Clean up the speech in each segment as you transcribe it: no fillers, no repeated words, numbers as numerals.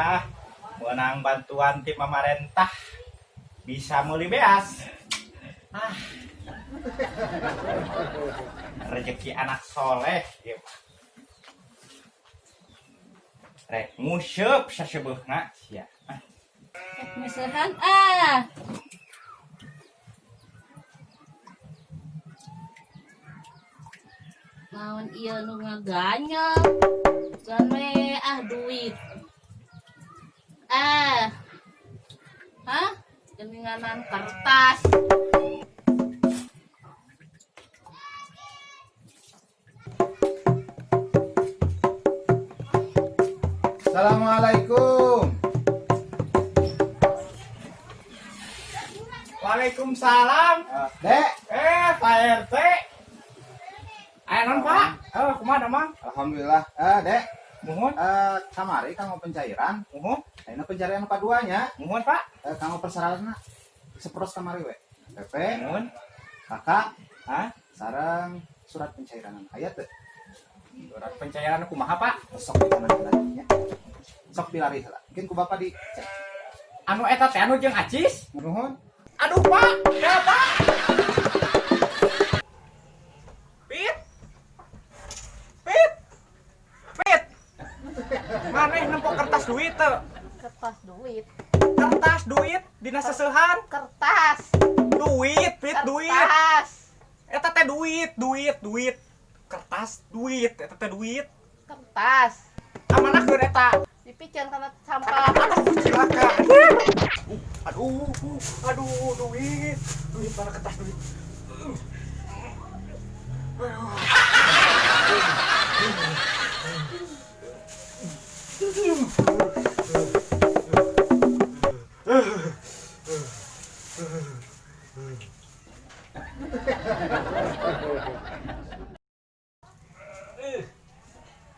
Alhamdulillah menang bantuan ti pamarentah bisa meuli beas. Ah. Rezeki anak soleh ieu mah. Rek nguseup sasebeuhna sia. Ah. Rek nguseuhan ah. Naon ieu nu ngaganyel? Gan we ah duit. Ah. Hah? Geninganan kertas. Assalamualaikum. Waalaikumsalam. Dek. Pak RT. Aya naon, Pak? Oh, kumaha damang? Alhamdulillah. Dek. Muhun. Kamari kanggo pencairan. Muhun. Ayeuna pencairan kaduanya. Muhun, Pak. Kanggo persyaratan seperos kamari we. PP, Muhun. KK, Hah? Sareng surat pencairan. Aya teu? Surat pencairan kumaha, Pak? Sok ditangan nya. Sok pilari heula. Mungkin ku Bapak dicek. Anu eta teh anu jeung acis? Nuhun. Aduh, Pak. Ya, Pak. Pit. Pit. Pit. Maneh nempok kertas duit teu? Kertas duit. Kertas duit dina seseuhan. Kertas. Duit, Pit, duit. Kertas. Eta teh duit, duit, duit. Kertas duit, eta teh duit. Kertas. Amanakeun eta. Dipikeun kana sampah. Aduh, cilaka. Aduh, aduh, duit. Duit mana kertas duit? Aduh.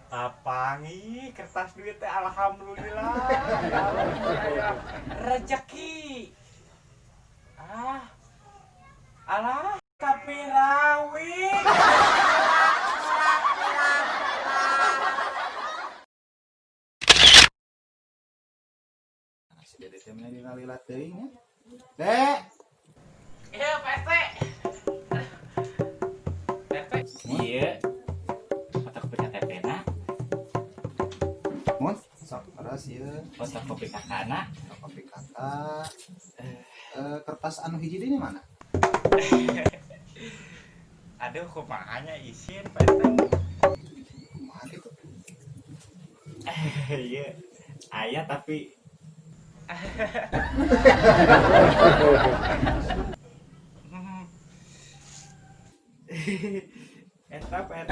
Kapanggih kertas duit teh, alhamdulillah. Ya Allah, rezeki. Ah. Alah, tapi rawi. Si Dede teh meni dina lila teuing nya. Dek. Iya, Pak RT. RT. Iya. Fotokopi KTP na. Mun, sok terus ieu. Fotokopi KK na. Fotokopi KK. Kertas anu hiji deui mana? Aduh, kumaha nya isin, Pak RT. Kumaha gitu? Iya. Aya tapi eta Pak RT.